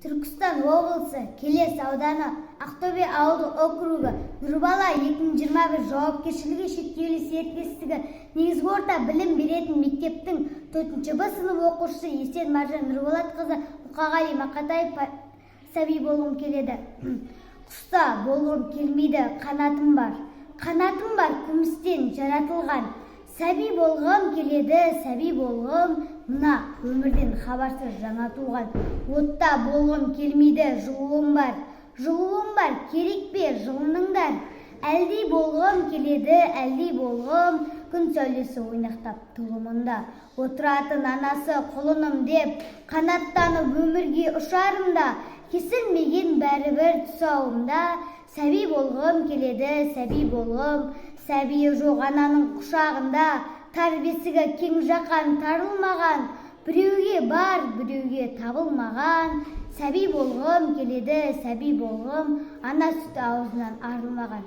Түркістан облысы, Келес ауданы, Ақтөбе ауылдық округі, Нұрбала 2021 жауапкершілігі шектеулі серіктестігі негізгі орта білім беретін мектептің 4 Б сынып оқушысы Есен Маржан Нұрболатқызы Мұқағали Мақатаев. Сәби болғым келеді. Құста болғым келмейді, қанатым бар, қанатым бар күмістен жаратылған. Сәби болғым келеді, сәби болғым, мына өмірден хабарсыз жаңа туған. Отта болғым келмейді, жылуым бар, жылуым бар, керек пе, жылыныңдар. Әлди болғым келеді, әлди болғым, күн сәулесі ойнақтап тұлымында отыратын анасы құлыным деп, қанаттанып өмірге ұшарым да, кесілмеген бәрібір тұсауымда. Сәби болғым келеді, сәби болғым, сәбиі жоқ ананың құшағында, тар бесігі кең жаһан тарылмаған, біреуге бар, біреуге табылмаған. Сәби болғым келеді, сәби болғым, ана сүті аузынан арылмаған.